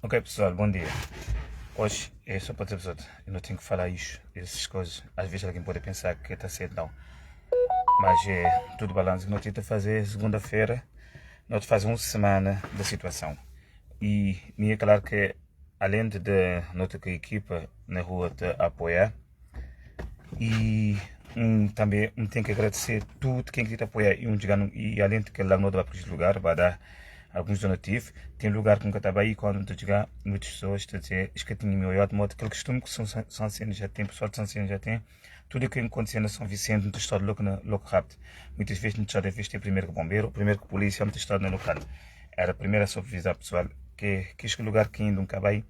Ok pessoal, bom dia. Hoje é só para dizer pessoal, eu não tenho que falar isso, essas coisas. Às vezes alguém pode pensar que está cedo, não. Mas é tudo balanço que nós tenta fazer segunda-feira, nós fazemos uma semana da situação. E me é claro que além de nós ter que a equipa na rua te apoiar, e também um tem que agradecer tudo quem que te apoiar e um e além de que lá não dá para lugar vai dar alguns donativos. Tem lugar que nunca estava aí quando tu chegar muitas pessoas te dizer que tinha meu de modo aquele costume que São São Vicente já tem, pessoal de São Vicente já tem. Tudo o que acontecer na São Vicente não está logo na logo rápido. Muitas vezes não está de vez ter primeiro que bombeiro, primeiro que polícia, não está no local. Era a primeira só avisar pessoal que que este lugar que ainda nunca vai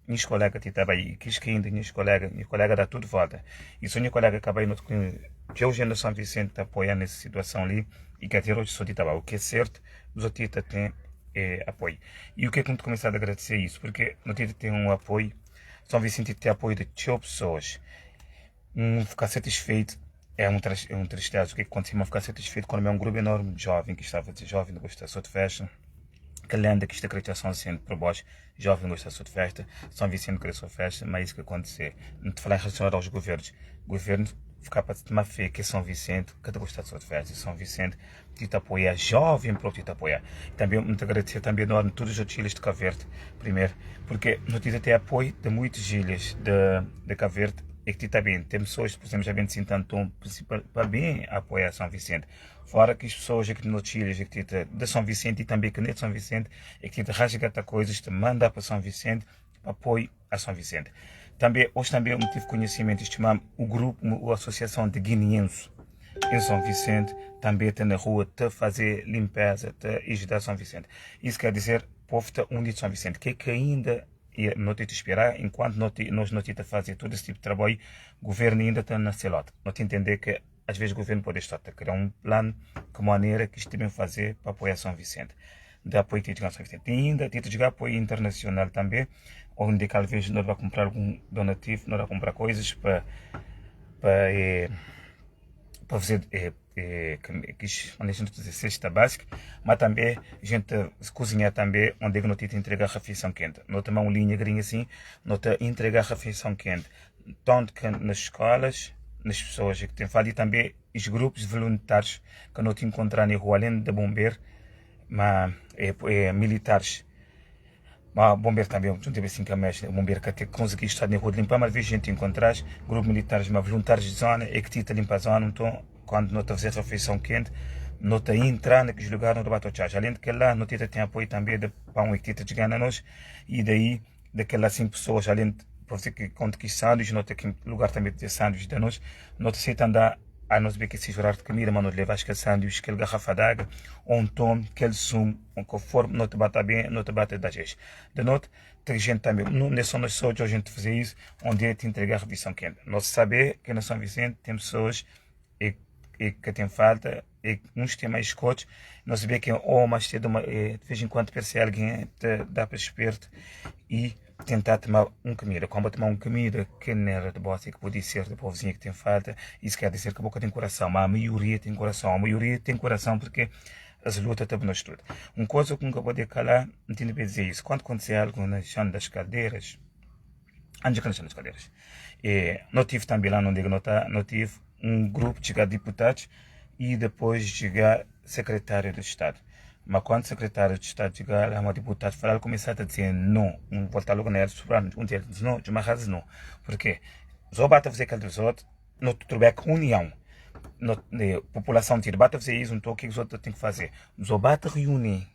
minhas colegas que estava aí, quis que ainda minhas colegas, minha colega dá tudo volta. E se minha colega acaba aí no que eu já São Vicente tá apoiando nessa situação ali e que até hoje só estava o que é certo, os outros têm é, apoio. E o que é que eu começar a agradecer isso? Porque no Tita tem um apoio, São Vicente tem apoio de 8 pessoas. Um ficar satisfeito é um tristeza. O que é que aconteceu? Mas ficar satisfeito quando é um grupo enorme de jovem que estava a dizer jovem não gosta só de festa que lenda que esta acreditação sendo para vós, jovem gosta só de festa, São Vicente querer sua festa, mas isso que acontecer. Não te falar em relação aos governos. Governo ficar para tomar fé que é São Vicente, que te gosta só de festa, São Vicente te apoia, jovem próprio te apoia. Também muito agradecer também enorme todos os ilhas de Cabo Verde, primeiro, porque não tive até apoio de muitas ilhas de Cabo Verde, e que também tem pessoas, por exemplo, já vem de Santo para bem apoiar São Vicente. Fora que as pessoas aqui no Chile, que de São Vicente e também que nem de São Vicente, é que te resgata coisas, te manda para São Vicente, apoio a São Vicente. Também, hoje também eu tive conhecimento, estimamos o grupo, a Associação de Guineenses em São Vicente, também está na rua, te fazer limpeza, te ajudar São Vicente. Isso quer dizer, povo está unido de São Vicente, que é que ainda não te esperar, enquanto não te, nós não te fazer todo esse tipo de trabalho, o governo ainda está na celota. Não te entender que às vezes o governo pode estar a criar um plano, que maneira que isto devem fazer para apoiar São Vicente. De apoio que São Vicente. E ainda tem de apoio internacional também, onde talvez nós vai comprar algum donativo, nós vai comprar coisas para, para fazer que a gente dizer cesta básica, mas também a gente cozinhar também, onde é que não te entregar refeição quente. Não tem uma linha grinha assim, não te entregar refeição quente. Tanto que nas escolas, nas pessoas que têm falta e também os grupos voluntários que não te encontrar na rua, além de bombeiro, mas militares. Mas bombeiro também, não teve assim que a bombeiro que até consegui estar na rua de limpar, mas às vezes a gente encontrar grupos militares, mas voluntários de zona, é que te limpa a zona, então quando não te fazer refeição quente, não te entrar naqueles lugares, não te bate o charge. Além de que lá, não te tem apoio também de pão e que te ganha nós, e daí, daquelas 5 pessoas, além de para você que conta que sanduíche, não tem lugar também de ter sanduíche de nós, não te aceita andar a não ser que se jurar de comida, mas não te levas aquele sanduíche, aquele garrafa d'água, ou um tom, aquele sumo, ou conforme não te bate bem, não te bate da gente. De noite, tem gente também, não é só nós só a gente fazer isso, onde é te entregar a refeição quente. Nós saber que na São Vicente tem pessoas e que tem falta, e uns têm mais escotes, nós saber que ou mais cedo, de vez em quando percebe alguém, te dá para esperto e tentar tomar um comida. Como tomar um comida que não era de bosta e que podia ser de povozinho que tem falta, isso quer dizer que a boca tem coração, mas a maioria tem coração. A maioria tem coração porque as lutas estão nos tudo. Uma coisa que nunca pode calar, não tem de dizer isso. Quando acontecer algo na chão das cadeiras, antes que na chão das cadeiras, não tive também lá, não digo, não, tá, não tive um grupo de chegar deputados e depois chegar secretário de Estado. Mas quando o secretário de Estado chegar lá, uma deputada falar, começar a dizer não, um voltar logo na era um dia diz não, de uma razão não. Porque só bate a fazer aquele dos outros, não tiver com união, no, população tira, bate a fazer isso, então o que os outros têm que fazer? Só bate a reunir.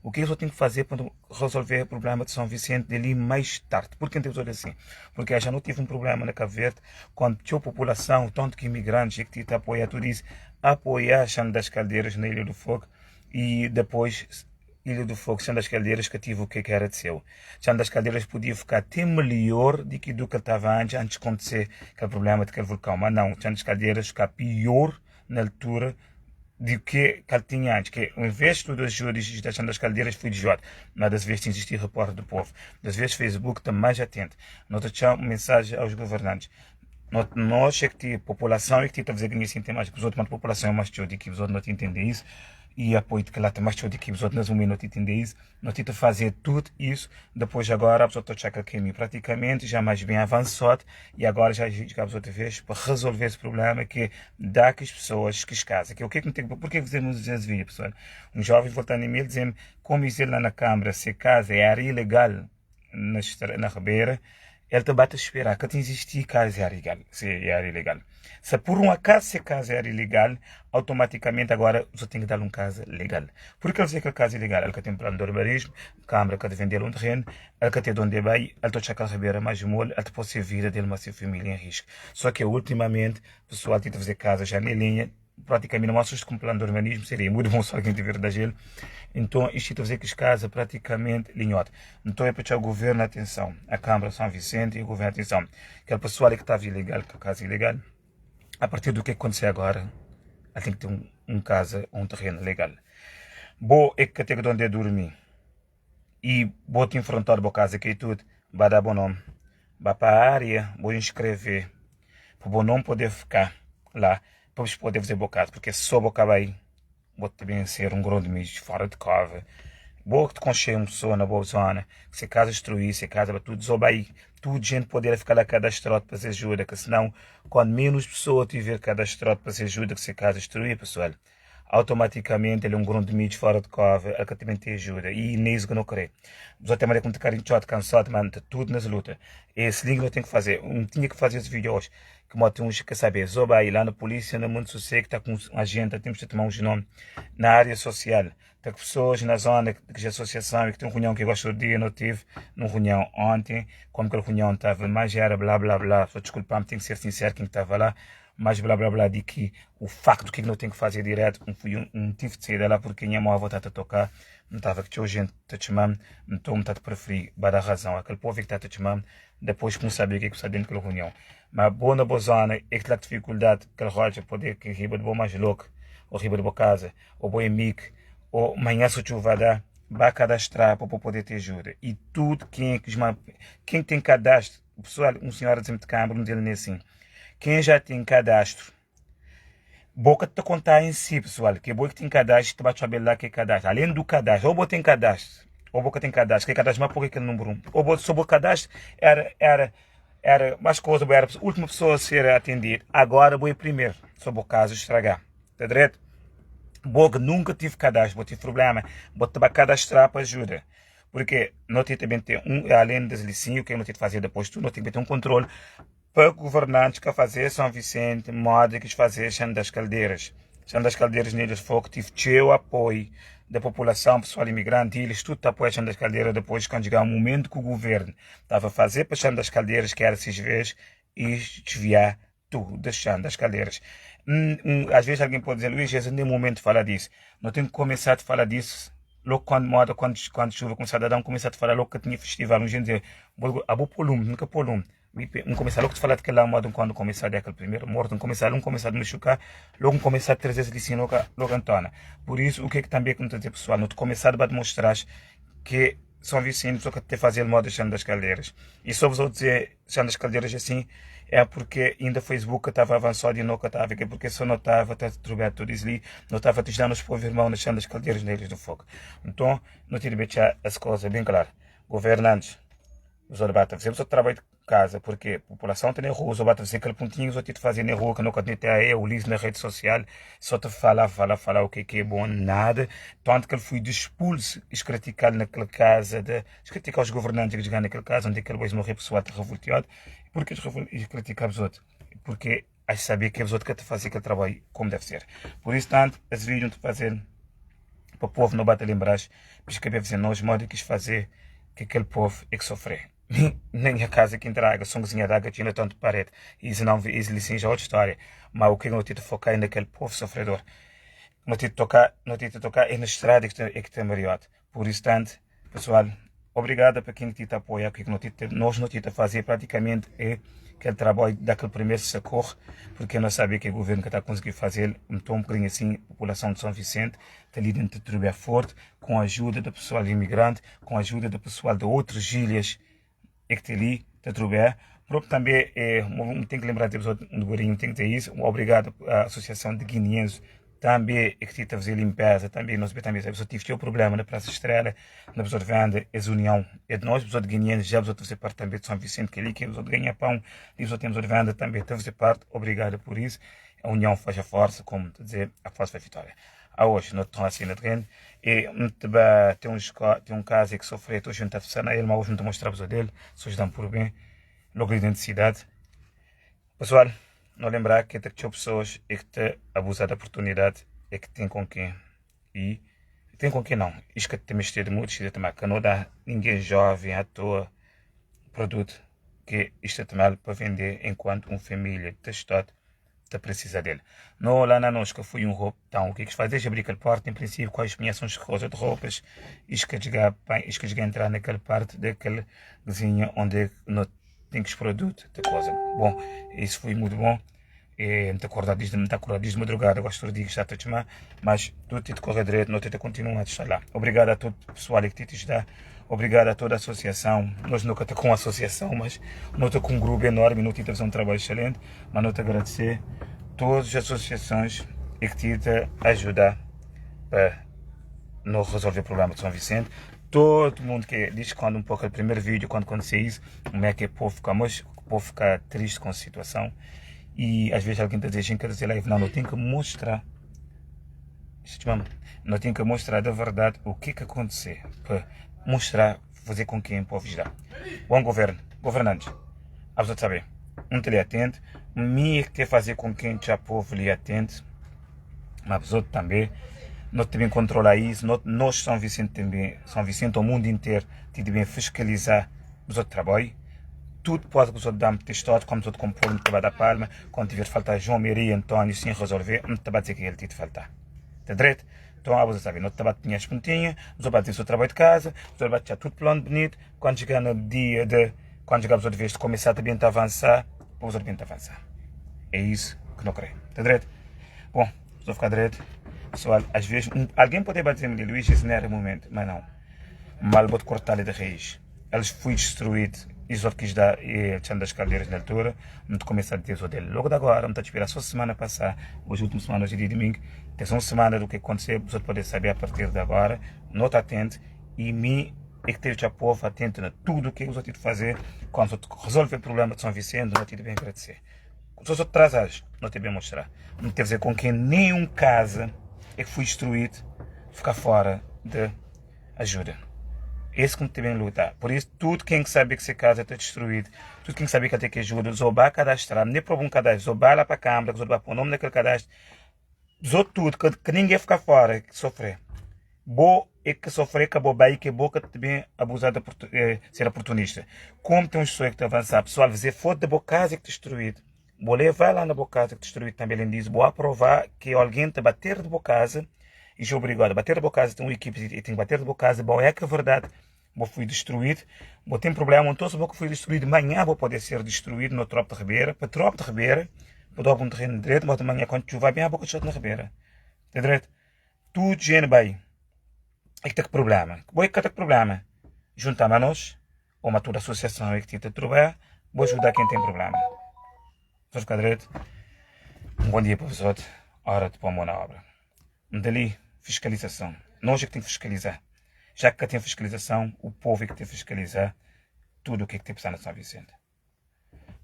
O que eu tenho que fazer para resolver o problema de São Vicente dali mais tarde? Por que eu assim? Porque já não tive um problema na Cabo Verde, quando tinha população, tanto que imigrantes que te apoiar tudo isso, apoiar a Chã das Caldeiras na Ilha do Fogo e depois Ilha do Fogo, Chã das Caldeiras, que tive o que era de seu. Chã das Caldeiras podia ficar até melhor do que do que estava antes, antes de acontecer aquele problema daquele vulcão. Mas não, Chã das Caldeiras ficar pior na altura de que que ele tinha antes, que em vez de tudo ajudas da Chã das Caldeiras foi de Jota, mas das vezes existia repórter do povo, das vezes Facebook está mais atento. Nós deixamos mensagem aos governantes. Nós é que a população é que tem a fazer ganhar sem mais, porque os outros, mas a população é mais de que os outros não entendem isso. E apoio de que lá tem mais show de que os outros um minuto e tem 10 não tenta fazer tudo isso depois agora a pessoa está a caminho praticamente já mais bem avançado e agora já chegamos outra vez para resolver esse problema que dá que as pessoas que casam que o que é que não tem por que fizemos esse vídeo pessoal um jovem voltando em mim dizendo como dizer lá na câmara se casa era ilegal na, na Ribeira ele também a esperar que existir casa era ilegal se era ilegal se por um acaso se casa era ilegal automaticamente agora só tem que dar um casa legal. Porque ele diz que a casa é ilegal, ele que tem plano de urbanismo, câmara que vender um terreno, ele que tem de onde vai, ele está a ribeira mais mole, ele pode ser vida dele, mas sua família em risco. Só que ultimamente, o pessoal tenta fazer casa já na linha, praticamente não assusta com plano de urbanismo, seria muito bom só alguém tiver da gelo. Então, isto está a dizer que as casas praticamente linhote. Então é para o governo atenção, a Câmara São Vicente e o governo atenção. Aquele pessoal que estava ilegal, que a casa é ilegal, a partir do que acontecer agora, ela tem que ter um casa ou um terreno legal. Boa é que tem onde dormir. E vou te enfrentar boa casa aqui e tudo, vai dar bom nome. Vai para a área, vou inscrever, para o não poder ficar lá, para poder fazer boa casa, porque só boca vai, vou também ser um grande mês fora de cova. Boa que te concheia uma pessoa na boa zona, que se casa destruir, se casa tudo, só vai, tudo gente poder ficar lá cadastrado para ser ajuda, que senão, quando menos pessoa tiver cadastrado para ser ajuda, que se casa destruir, pessoal, automaticamente ele é um grande mídia fora de cova, ele que também te ajuda, e nisso que não querer. Você tem maneira como te carinhoso, cansado, mano, tá tudo nas lutas. Esse link não tem que fazer, um tinha que fazer esse vídeo hoje, que mostra uns que saber, só vai lá na polícia, no mundo sossego, está com um agente, temos de tomar uns nomes na área social, está com pessoas na zona que de associação e que tem uma reunião que eu gosto do dia, não tive, numa reunião ontem, como que a reunião estava, mais era blá blá blá, só desculpar-me, tenho que ser sincero quem estava lá, mas blá blá blá, de que o facto que não tenho que fazer direto, um, fui um, um tive de sair dela porque a minha mãe está a tocar, não estava que tinha gente a chamar, então me está a preferir, vai dar razão, aquele povo que está a chamar, depois que não sabia o que é que está dentro da reunião. Mas boa na boa zona, é que tem dificuldade, que a rocha poder que riba de boa mais louco, ou riba de boa casa, ou boa amigo, ou manhã se chuva dá, vai cadastrar para poder ter ajuda. E tudo quem é que quem tem cadastro, o pessoal, um senhor de câmara, um dele assim, quem já tem cadastro, boca te contar em si, pessoal, que é bom que tem cadastro, te bate saber lá que é cadastro. Além do cadastro, ou boa tem cadastro, ou boca tem cadastro, que é cadastro mais pouco que aquele número 1. Ou boa, sobre o cadastro, era, era, era mais coisa, era a última pessoa a ser atendida. Agora vou primeiro, sobre o caso estragar. Tá direito? Boa que nunca tive cadastro, vou tive problema, vou te cadastrar para ajuda. Porque não tem também ter um, além das licinhas, o que eu não tenho que fazer depois, tu não tem que ter um controle para governantes que fazer São Vicente, modo que fazer Chão das Caldeiras. Chão das Caldeiras neles foi que tive cheio apoio da população, pessoal imigrante, eles tudo apoiam Chão das Caldeiras depois quando chegar o momento que o governo estava a fazer para Chão das Caldeiras, que era seis vezes, e desviar tudo de Chão das Caldeiras. Às vezes alguém pode dizer, Luís, esse nem é o momento de falar disso. Não tenho que começar a falar disso logo quando moda, quando, quando chuva começar a dar, um começar a falar logo que tinha festival, um gente dizer, a vou pôr lume, nunca pôr lume. Um começar logo a falar daquela moda quando começar daquele primeiro morto, um começar, um começar a machucar, logo um começar a trazer esse logo, logo Antônia. Por isso, o que é que também que dizer, pessoal, não te começar a demonstrar que São Vicente só que te fazer moda chão das caldeiras. E só vos vou dizer chão das caldeiras assim, é porque ainda Facebook estava avançado e nunca estava, porque só não estava a trocar tudo isso ali, não estava a te dar nos povos irmãos na chão das caldeiras neles do fogo. Então, não tinha de deixar as coisas bem claras. Governantes, os outros fazer o seu trabalho de casa, porque a população tem na rua, os outros fazer aquele pontinho, os outros fazer na rua, que nunca tem até eu liso na rede social, só te falar, falar, falar o que é que é bom, nada. Tanto que ele foi expulso, e criticado naquela casa, de, criticar os governantes que chegaram naquela casa, onde aquele morrer pessoal está revoltado, porque eles criticar os outros? Porque acho saber que os outros que te fazer aquele trabalho como deve ser. Por isso, tanto, esse vídeo te fazer para o povo não bater lembrar, porque que fazer nós, modo quis fazer que aquele povo é que sofrer. Na minha casa que entra água, são cozinha de água, tinha tanto parede. Isso não, isso sim já é outra história. Mas o que eu tenho de focar é naquele povo sofredor. Não tenho de tocar, não tenho de tocar é na estrada que tem, é que tem mariote. Por isso, tanto, pessoal, obrigado para quem te apoia, que não te, nós não te fazer praticamente é aquele trabalho daquele primeiro socorro, porque nós sabemos que o governo que está conseguindo fazer, então um bocadinho assim, a população de São Vicente está ali dentro de Trubé forte, com a ajuda do pessoal imigrante, com a ajuda do pessoal de outras ilhas, é que está ali, está Trubé. Próprio também, é, tem que lembrar de um gorinho, tem que dizer isso, obrigado à Associação de Guineenses Tanbe é ki ti ta faze linpeza, tanbe nos tanbe sabe so tive txeu prublema na Praça Estrela, na pessoa de venda, es união é de nós, pessoa de guineenses, já pessoa de fazer parte também de São Vicente, que é ali que pessoa de ganha pão, e pessoa temos de venda também de fazer parte, obrigado por isso. A união faz a força, como te dizer, a força faz a vitória. A hoje, não estão assim na terreno, e tem um, tem um caso que sofreu, estou junto a na ele, mas hoje não te mostrar a pessoa dele, só dão por bem, logo a identidade. Pessoal, não lembrar que tem pessoas é que te abusar da oportunidade é que tem com quem e tem com quem não. Isto que te mexer de muito, isto também que não dá ninguém jovem à toa produto que isto é também para vender enquanto uma família testado te precisa dele. No, lá na nós que foi um roubo, então o que é que se faz? Deixa abrir aquela porta, em princípio, quais conhecem as coisas de roupas, isto que chegar, isto que chegar a entrar naquela parte daquela cozinha onde não tem que os produtos, de coisa. Bom, isso foi muito bom. E, me acordar desde, me acordar desde madrugada, gosto de estar a chamar, mas tudo te corre direito, não te continua a estar lá. Obrigado a todo o pessoal que te está, obrigado a toda a associação. Nós nunca estamos com associação, mas não estou com um grupo enorme, não te fazer um trabalho excelente, mas não te agradecer todas as associações e que te ajudar para não resolver o problema de São Vicente. Todo mundo que diz quando um pouco o primeiro vídeo, quando aconteceu isso, como é que o povo fica, mas o povo fica triste com a situação. E às vezes alguém está dizendo, quer dizer, live, não, não tem que mostrar. Não tem que mostrar da verdade o que que aconteceu. Para mostrar, fazer com que o povo dá. Bom governo, governantes, a pessoa saber, um te atento, me que fazer com que o povo lhe atente, mas a pessoa também não também controlar isso, nós, nós São Vicente também, São Vicente, o mundo inteiro, tem de bem fiscalizar os outros trabalho. Tudo pode que os outros dão testado, como os outros compor, não te vai dar palma, quando tiver falta João Maria António sem resolver, não te vai dizer que ele te faltar. Tá direito? Então, a você sabe, não te bate as pontinhas, os outros o seu trabalho de casa, os outros já tudo plano bonito, quando chegar no dia de, quando chegar os outros vez de começar também a avançar, os outros a avançar. É isso que não creio. Tá direito? Bom, vou ficar direito. Pessoal, às vezes, um, alguém pode bater-me, Luís, esse não era o momento, mas não. Mal vou cortar-lhe de raiz. Eles foi destruído. Isso quis dar e tinha das caldeiras na altura, não começa a dizer dele. Logo de agora, não está a esperar só semana passar, hoje última semana, hoje é dia domingo, tem só uma semana do que aconteceu, você pode saber a partir de agora, não está atento e me é que ter o povo atento a tudo o que os outros fazer, quando resolve o problema de São Vicente, não te bem agradecer. Se os outros atrasares, não te bem mostrar. Não te dizer com quem nenhum casa é que foi destruído, ficar fora de ajuda. Esse que tem bem lutar. Por isso, tudo quem sabe que se casa está destruído, tudo quem sabe que tem que ajuda, zobar cadastrar, nem para um cadastro, zobar lá para a câmara, zobar para o nome daquele cadastro, zobar tudo, que, que ninguém fica fora, que sofrer. Bo é que sofrer, que boba aí, que boca também abusar de ser oportunista. Como tem um pessoa que está avançar, pessoal, dizer, foda de boa casa que destruído. Vou levar lá na boa casa que destruído também, ele diz, vou aprovar que alguém te bater de boa casa, e já obrigado a bater de boa casa, tem uma equipe e tem que bater de boa casa, bom, é que é verdade, vou fui destruído, vou ter problema, então se vou que fui destruído, amanhã vou poder ser destruído no Tropo de Ribeira, para Tropo de Ribeira, vou dar um terreno direito, mas amanhã quando chuva bem, a boca de na Ribeira. Tá direito? Tudo gente bem. É que tem problema. Bom, é que tem problema. Juntar a nós, ou uma toda associação é que tenta trabalhar, vou ajudar quem tem problema. Vou ficar direito. Um bom dia para vocês. Hora de pôr a mão na obra. Dali, fiscalização. Nós é que temos que fiscalizar. Já que tem fiscalização, o povo é que tem que fiscalizar tudo o que é que tem passado na São Vicente.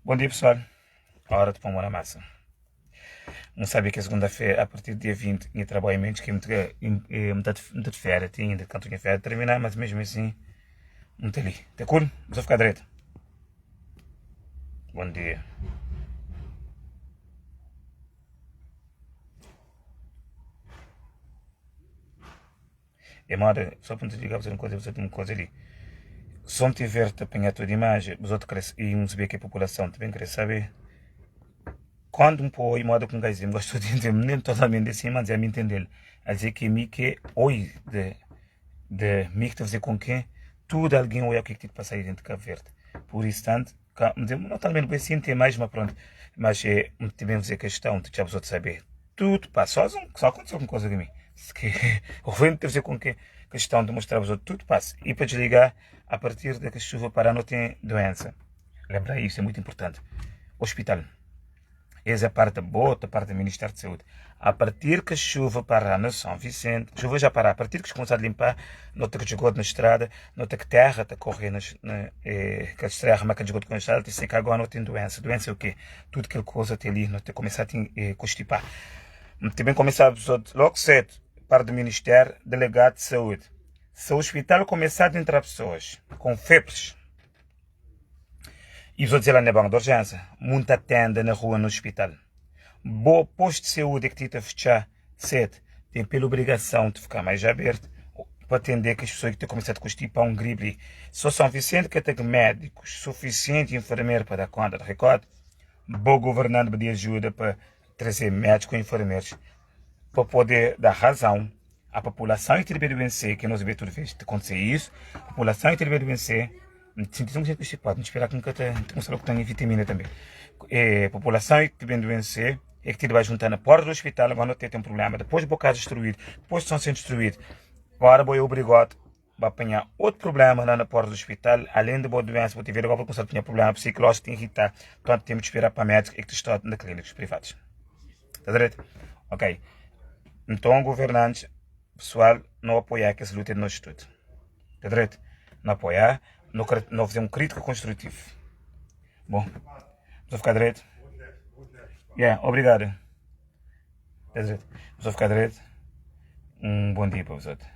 Bom dia, pessoal. Hora de pôr a mão na massa. Não sabia que a segunda-feira, a partir do dia 20, tinha trabalho menos, que é muito, é, é, muito de férias, tinha ainda canto tinha férias terminar, mas mesmo assim, não tem ali. Tá cool? Vou ficar direito. Bom dia. E moda, só para te ligar, você uma coisa, você tem uma coisa ali. Se não tiver te apanhar toda a imagem, os outros crescem, e um saber que a população também quer saber. Quando um pô e moda com um gajo, gosto de entender, nem totalmente assim, mas é me entender. A dizer que me que oi de de me que fazer com quem tudo alguém olha o que é que tem que passar aí dentro de Cabo Verde. Por isso, tanto, não totalmente bem assim, tem mais, mas pronto. Mas é, também fazer questão de já os saber. Tudo passa, só, só aconteceu alguma coisa comigo. Que o governo tem a fazer com que questão de mostrar aos outros, tudo passa. E para desligar, a partir de que a chuva parar, não tem doença. Lembrar isso, é muito importante. Hospital. Es é parte boa da parte do Ministério de Saúde. A partir que a chuva parar na São Vicente, a chuva já parar, a partir que eles começaram a limpar, nota que esgoto na estrada, nota que terra está correndo, na, eh, que a terra, mas que esgoto com a estrada, tem que agora não tem doença. Doença é o quê? Tudo aquela coisa até ali, não tem começar a eh, constipar. Também começar logo cedo, para do Ministério, delegado de saúde. Se o hospital começar a entrar pessoas com febres, E vou dizer lá na banca de urgência, muita tenda na rua no hospital. Bo posto de saúde que tita fechar cedo, tem pela obrigação de ficar mais aberto para atender que as pessoas que têm começado a constipar um gripe. Só São Vicente que tem médicos suficiente e enfermeiro para dar conta de recorde. Bo governante pedir ajuda para trazer médicos e enfermeiros para poder dar razão à população que tem vencer, que nós vemos toda vez que acontecer isso, a população que tem vencer Sinti um jeito constipado, não esperar que nunca te, te que tem vitamina também. É, a população é que tem doença, é que te vai juntar na porta do hospital, agora tem um problema, depois vou casa destruído, depois estão sendo destruído. Agora vou obrigado a apanhar outro problema lá na porta do hospital, além de boa doença, vou ter agora vou começar a apanhar problema psicológico, tem que irritar. Portanto, temos de esperar para médicos e que estão na clínicas privadas. Está direito? Ok. Então, governantes, pessoal, não apoiar que essa luta é de nós tudo. Está direito? Não apoiar, não, não fazer um crítico construtivo. Bom, vou ficar direito. Yeah, obrigado. Está direito? Vou ficar direito. Um bom dia para vocês.